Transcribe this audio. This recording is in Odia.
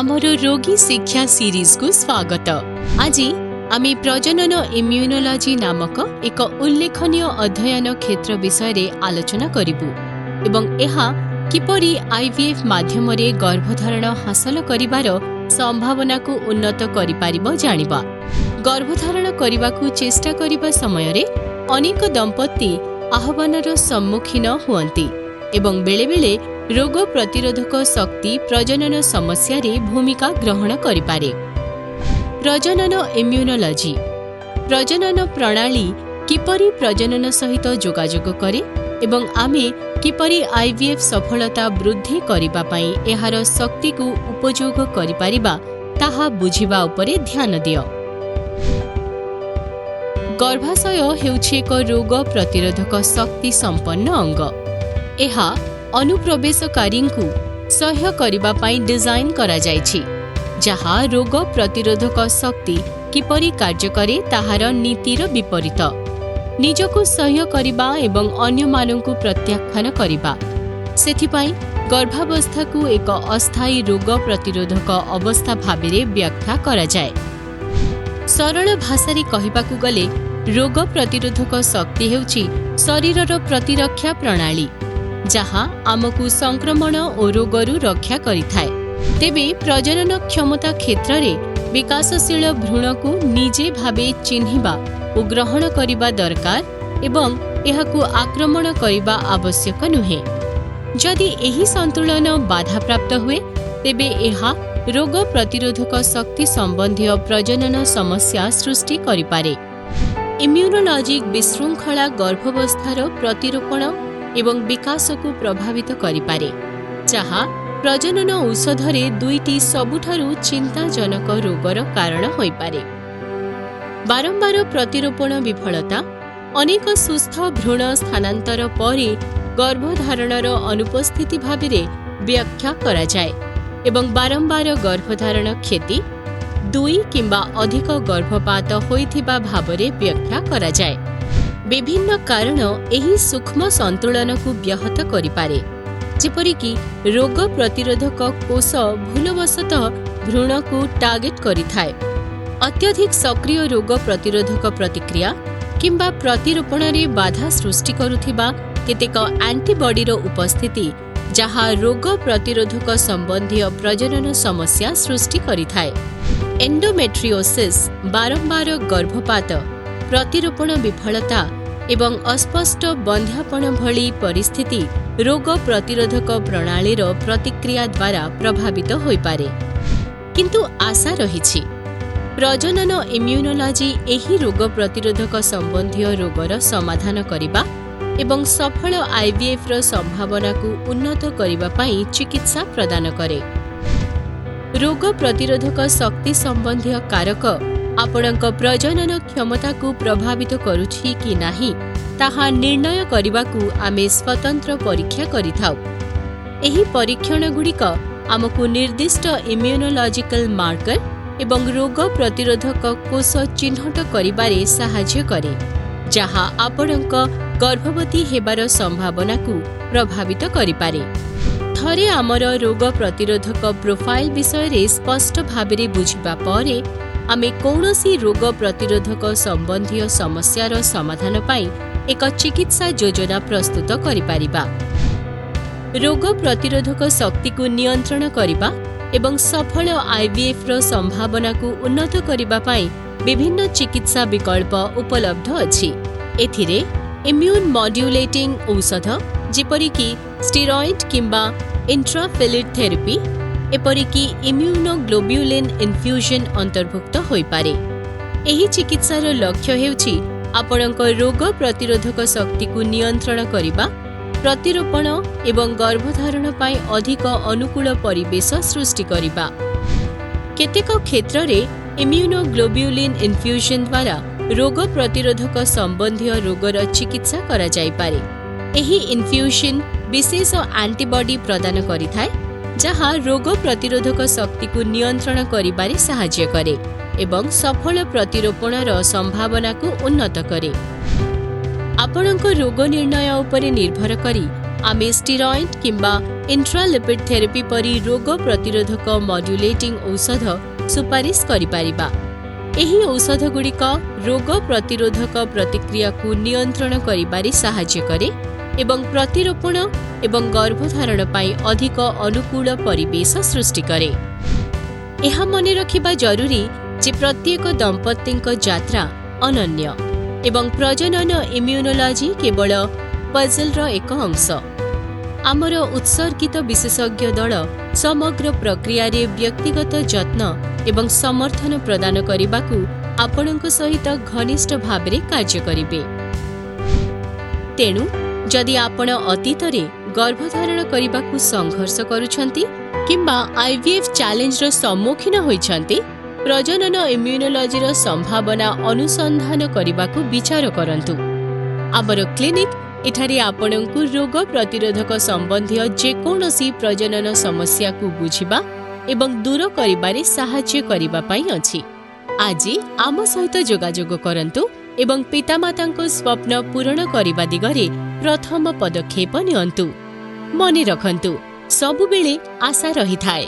ଆମର ରୋଗୀ ଶିକ୍ଷା ସିରିଜକୁ ସ୍ୱାଗତ। ଆଜି ଆମେ ପ୍ରଜନନ ଇମ୍ୟୁନୋଲୋଜି ନାମକ ଏକ ଉଲ୍ଲେଖନୀୟ ଅଧ୍ୟୟନ କ୍ଷେତ୍ର ବିଷୟରେ ଆଲୋଚନା କରିବୁ ଏବଂ ଏହା କିପରି ଆଇଭିଏଫ୍ ମାଧ୍ୟମରେ ଗର୍ଭଧାରଣ ହାସଲ କରିବାର ସମ୍ଭାବନାକୁ ଉନ୍ନତ କରିପାରିବ ଜାଣିବା। ଗର୍ଭଧାରଣ କରିବାକୁ ଚେଷ୍ଟା କରିବା ସମୟରେ ଅନେକ ଦମ୍ପତି ଆହ୍ୱାନର ସମ୍ମୁଖୀନ ହୁଅନ୍ତି ଏବଂ ବେଳେବେଳେ ରୋଗ ପ୍ରତିରୋଧକ ଶକ୍ତି ପ୍ରଜନନ ସମସ୍ୟାରେ ଭୂମିକା ଗ୍ରହଣ କରିପାରେ। ପ୍ରଜନନ ଇମ୍ୟୁନୋଲୋଜି ପ୍ରଜନନ ପ୍ରଣାଳୀ କିପରି ପ୍ରଜନନ ସହିତ ଯୋଗାଯୋଗ କରେ ଏବଂ ଆମେ କିପରି ଆଇଭିଏଫ୍ ସଫଳତା ବୃଦ୍ଧି କରିବା ପାଇଁ ଏହାର ଶକ୍ତିକୁ ଉପଯୋଗ କରିପାରିବା, ତାହା ବୁଝିବା ଉପରେ ଧ୍ୟାନ ଦିଅ। ଗର୍ଭାଶୟ ହେଉଛି ଏକ ରୋଗ ପ୍ରତିରୋଧକ ଶକ୍ତି ସମ୍ପନ୍ନ ଅଙ୍ଗ। ଏହା ଅନୁପ୍ରବେଶକାରୀଙ୍କୁ ସହ୍ୟ କରିବା ପାଇଁ ଡିଜାଇନ୍ କରାଯାଇଛି, ଯାହା ରୋଗ ପ୍ରତିରୋଧକ ଶକ୍ତି କିପରି କାର୍ଯ୍ୟ କରେ ତାହାର ନୀତିର ବିପରୀତ: ନିଜକୁ ସହ୍ୟ କରିବା ଏବଂ ଅନ୍ୟମାନଙ୍କୁ ପ୍ରତ୍ୟାଖ୍ୟାନ କରିବା। ସେଥିପାଇଁ ଗର୍ଭାବସ୍ଥାକୁ ଏକ ଅସ୍ଥାୟୀ ରୋଗ ପ୍ରତିରୋଧକ ଅବସ୍ଥା ଭାବରେ ବ୍ୟାଖ୍ୟା କରାଯାଏ। ସରଳ ଭାଷାରେ କହିବାକୁ ଗଲେ, ରୋଗ ପ୍ରତିରୋଧକ ଶକ୍ତି ହେଉଛି ଶରୀରର ପ୍ରତିରକ୍ଷା ପ୍ରଣାଳୀ, ଯାହା ଆମକୁ ସଂକ୍ରମଣ ଓ ରୋଗରୁ ରକ୍ଷା କରିଥାଏ। ତେବେ ପ୍ରଜନନ କ୍ଷମତା କ୍ଷେତ୍ରରେ ବିକାଶଶୀଳ ଭ୍ରୂଣକୁ ନିଜେ ଭାବେ ଚିହ୍ନିବା ଓ ଗ୍ରହଣ କରିବା ଦରକାର ଏବଂ ଏହାକୁ ଆକ୍ରମଣ କରିବା ଆବଶ୍ୟକ ନୁହେଁ। ଯଦି ଏହି ସନ୍ତୁଳନ ବାଧାପ୍ରାପ୍ତ ହୁଏ, ତେବେ ଏହା ରୋଗ ପ୍ରତିରୋଧକ ଶକ୍ତି ସମ୍ବନ୍ଧୀୟ ପ୍ରଜନନ ସମସ୍ୟା ସୃଷ୍ଟି କରିପାରେ। ଇମ୍ୟୁନୋଲୋଜିକ୍ ବିଶୃଙ୍ଖଳା ଗର୍ଭାବସ୍ଥାର ପ୍ରତିରୋପଣ ଏବଂ ବିକାଶକୁ ପ୍ରଭାବିତ କରିପାରେ, ଯାହା ପ୍ରଜନନ ଔଷଧରେ ଦୁଇଟି ସବୁଠାରୁ ଚିନ୍ତାଜନକ ରୋଗର କାରଣ ହୋଇପାରେ। ବାରମ୍ବାର ପ୍ରତିରୋପଣ ବିଫଳତା, ଅନେକ ସୁସ୍ଥ ଭ୍ରୂଣ ସ୍ଥାନାନ୍ତର ପରେ ଗର୍ଭଧାରଣର ଅନୁପସ୍ଥିତି ଭାବରେ ବ୍ୟାଖ୍ୟା କରାଯାଏ ଏବଂ ବାରମ୍ବାର ଗର୍ଭଧାରଣ କ୍ଷତି, ଦୁଇ କିମ୍ବା ଅଧିକ ଗର୍ଭପାତ ହୋଇଥିବା ଭାବରେ ବ୍ୟାଖ୍ୟା କରାଯାଏ। ବିଭିନ୍ନ କାରଣ ଏହି ସୂକ୍ଷ୍ମ ସନ୍ତୁଳନକୁ ବ୍ୟାହତ କରିପାରେ, ଯେପରିକି ରୋଗ ପ୍ରତିରୋଧକ କୋଷ ଭୁଲବଶତଃ ଭ୍ରୂଣକୁ ଟାର୍ଗେଟ କରିଥାଏ, ଅତ୍ୟଧିକ ସକ୍ରିୟ ରୋଗ ପ୍ରତିରୋଧକ ପ୍ରତିକ୍ରିୟା କିମ୍ବା ପ୍ରତିରୋପଣରେ ବାଧା ସୃଷ୍ଟି କରୁଥିବା କେତେକ ଆଣ୍ଟିବଡିର ଉପସ୍ଥିତି, ଯାହା ରୋଗ ପ୍ରତିରୋଧକ ସମ୍ବନ୍ଧୀୟ ପ୍ରଜନନ ସମସ୍ୟା ସୃଷ୍ଟି କରିଥାଏ। ଏଣ୍ଡୋମେଟ୍ରିଓସିସ୍, ବାରମ୍ବାର ଗର୍ଭପାତ, ପ୍ରତିରୋପଣ ବିଫଳତା ଏବଂ ଅସ୍ପଷ୍ଟ ବନ୍ଧ୍ୟାପଣ ଭଳି ପରିସ୍ଥିତି ରୋଗ ପ୍ରତିରୋଧକ ପ୍ରଣାଳୀର ପ୍ରତିକ୍ରିୟା ଦ୍ୱାରା ପ୍ରଭାବିତ ହୋଇପାରେ। କିନ୍ତୁ ଆଶା ରହିଛି। ପ୍ରଜନନ ଇମ୍ୟୁନୋଲୋଜି ଏହି ରୋଗ ପ୍ରତିରୋଧକ ସମ୍ବନ୍ଧୀୟ ରୋଗର ସମାଧାନ କରିବା ଏବଂ ସଫଳ ଆଇଭିଏଫ୍ର ସମ୍ଭାବନାକୁ ଉନ୍ନତ କରିବା ପାଇଁ ଚିକିତ୍ସା ପ୍ରଦାନ କରେ। ରୋଗ ପ୍ରତିରୋଧକ ଶକ୍ତି ସମ୍ବନ୍ଧୀୟ କାରକ ଆପଣଙ୍କ ପ୍ରଜନନ କ୍ଷମତାକୁ ପ୍ରଭାବିତ କରୁଛି କି ନାହିଁ, ତାହା ନିର୍ଣ୍ଣୟ କରିବାକୁ ଆମେ ସ୍ୱତନ୍ତ୍ର ପରୀକ୍ଷା କରିଥାଉ। ଏହି ପରୀକ୍ଷଣଗୁଡ଼ିକ ଆମକୁ ନିର୍ଦ୍ଦିଷ୍ଟ ଇମ୍ୟୁନୋଲୋଜିକାଲ ମାର୍କର ଏବଂ ରୋଗ ପ୍ରତିରୋଧକ କୋଷ ଚିହ୍ନଟ କରିବାରେ ସାହାଯ୍ୟ କରେ, ଯାହା ଆପଣଙ୍କ ଗର୍ଭବତୀ ହେବାର ସମ୍ଭାବନାକୁ ପ୍ରଭାବିତ କରିପାରେ। ଥରେ ଆମର ରୋଗ ପ୍ରତିରୋଧକ ପ୍ରୋଫାଇଲ ବିଷୟରେ ସ୍ପଷ୍ଟ ଭାବରେ ବୁଝିବା ପରେ, ଆମେ କୌଣସି ରୋଗ ପ୍ରତିରୋଧକ ସମ୍ବନ୍ଧୀୟ ସମସ୍ୟାର ସମାଧାନ ପାଇଁ ଏକ ଚିକିତ୍ସା ଯୋଜନା ପ୍ରସ୍ତୁତ କରିପାରିବା। ରୋଗ ପ୍ରତିରୋଧକ ଶକ୍ତିକୁ ନିୟନ୍ତ୍ରଣ କରିବା ଏବଂ ସଫଳ ଆଇଭିଏଫ୍ର ସମ୍ଭାବନାକୁ ଉନ୍ନତ କରିବା ପାଇଁ ବିଭିନ୍ନ ଚିକିତ୍ସା ବିକଳ୍ପ ଉପଲବ୍ଧ ଅଛି। ଏଥିରେ ଇମ୍ୟୁନ୍ ମଡ୍ୟୁଲେଟିଂ ଔଷଧ, ଯେପରିକି ଷ୍ଟିରଏଡ୍ କିମ୍ବା ଇଣ୍ଟ୍ରାଫିଲିଡ୍ ଥେରାପି, ଏପରିକି ଇମ୍ୟୁନୋଗ୍ଲୋବ୍ୟୁଲିନ୍ ଇନଫ୍ୟୁଜନ୍ ଅନ୍ତର୍ଭୁକ୍ତ ହୋଇପାରେ। ଏହି ଚିକିତ୍ସାର ଲକ୍ଷ୍ୟ ହେଉଛି ଆପଣଙ୍କ ରୋଗ ପ୍ରତିରୋଧକ ଶକ୍ତିକୁ ନିୟନ୍ତ୍ରଣ କରିବା, ପ୍ରତିରୋପଣ ଏବଂ ଗର୍ଭଧାରଣ ପାଇଁ ଅଧିକ ଅନୁକୂଳ ପରିବେଶ ସୃଷ୍ଟି କରିବା। କେତେକ କ୍ଷେତ୍ରରେ ଇମ୍ୟୁନୋଗ୍ଲୋବ୍ୟୁଲିନ୍ ଇନଫ୍ୟୁଜନ୍ ଦ୍ୱାରା ରୋଗ ପ୍ରତିରୋଧକ ସମ୍ବନ୍ଧୀୟ ରୋଗର ଚିକିତ୍ସା କରାଯାଇପାରେ। ଏହି ଇନଫ୍ୟୁଜନ୍ ବିଶେଷ ଆଣ୍ଟିବଡି ପ୍ରଦାନ କରିଥାଏ, ଯାହା ରୋଗ ପ୍ରତିରୋଧକ ଶକ୍ତିକୁ ନିୟନ୍ତ୍ରଣ କରିବାରେ ସାହାଯ୍ୟ କରେ ଏବଂ ସଫଳ ପ୍ରତିରୋପଣର ସମ୍ଭାବନାକୁ ଉନ୍ନତ କରେ। ଆପଣଙ୍କ ରୋଗ ନିର୍ଣ୍ଣୟ ଉପରେ ନିର୍ଭର କରି ଆମେ ଷ୍ଟିରଏଡ୍ କିମ୍ବା ଇଣ୍ଟ୍ରାଲିପିଡ୍ ଥେରାପି ପରି ରୋଗ ପ୍ରତିରୋଧକ ମଡ୍ୟୁଲେଟିଂ ଔଷଧ ସୁପାରିଶ କରିପାରିବା। ଏହି ଔଷଧଗୁଡ଼ିକ ରୋଗ ପ୍ରତିରୋଧକ ପ୍ରତିକ୍ରିୟାକୁ ନିୟନ୍ତ୍ରଣ କରିବାରେ ସାହାଯ୍ୟ କରେ ଏବଂ ପ୍ରତିରୋପଣ ଏବଂ ଗର୍ଭଧାରଣ ପାଇଁ ଅଧିକ ଅନୁକୂଳ ପରିବେଶ ସୃଷ୍ଟି କରେ। ଏହା ମନେ ରଖିବା ଜରୁରୀ ଯେ ପ୍ରତ୍ୟେକ ଦମ୍ପତିଙ୍କ ଯାତ୍ରା ଅନନ୍ୟ ଏବଂ ପ୍ରଜନନ ଇମ୍ୟୁନୋଲୋଜି କେବଳ ପଜଲ୍ର ଏକ ଅଂଶ। ଆମର ଉତ୍ସର୍ଗିତ ବିଶେଷଜ୍ଞ ଦଳ ସମଗ୍ର ପ୍ରକ୍ରିୟାରେ ବ୍ୟକ୍ତିଗତ ଯତ୍ନ ଏବଂ ସମର୍ଥନ ପ୍ରଦାନ କରିବାକୁ ଆପଣଙ୍କ ସହିତ ଘନିଷ୍ଠ ଭାବରେ କାର୍ଯ୍ୟ କରିବେ। ତେଣୁ ଯଦି ଆପଣ ଅତୀତରେ ଗର୍ଭଧାରଣ କରିବାକୁ ସଂଘର୍ଷ କରୁଛନ୍ତି କିମ୍ବା ଆଇଭିଏଫ୍ ଚ୍ୟାଲେଞ୍ଜର ସମ୍ମୁଖୀନ ହୋଇଛନ୍ତି, ପ୍ରଜନନ ଇମ୍ୟୁନୋଲୋଜିର ସମ୍ଭାବନା ଅନୁସନ୍ଧାନ କରିବାକୁ ବିଚାର କରନ୍ତୁ। ଆମର କ୍ଲିନିକ୍ ଏଠାରେ ଆପଣଙ୍କୁ ରୋଗ ପ୍ରତିରୋଧକ ସମ୍ବନ୍ଧୀୟ ଯେକୌଣସି ପ୍ରଜନନ ସମସ୍ୟାକୁ ବୁଝିବା ଏବଂ ଦୂର କରିବାରେ ସାହାଯ୍ୟ କରିବା ପାଇଁ ଅଛି। ଆଜି ଆମ ସହିତ ଯୋଗାଯୋଗ କରନ୍ତୁ ଏବଂ ପିତାମାତାଙ୍କ ସ୍ୱପ୍ନ ପୂରଣ କରିବା ଦିଗରେ ପ୍ରଥମ ପଦକ୍ଷେପ ନିଅନ୍ତୁ। ମନେ ରଖନ୍ତୁ, ସବୁବେଳେ ଆଶା ରହିଥାଏ।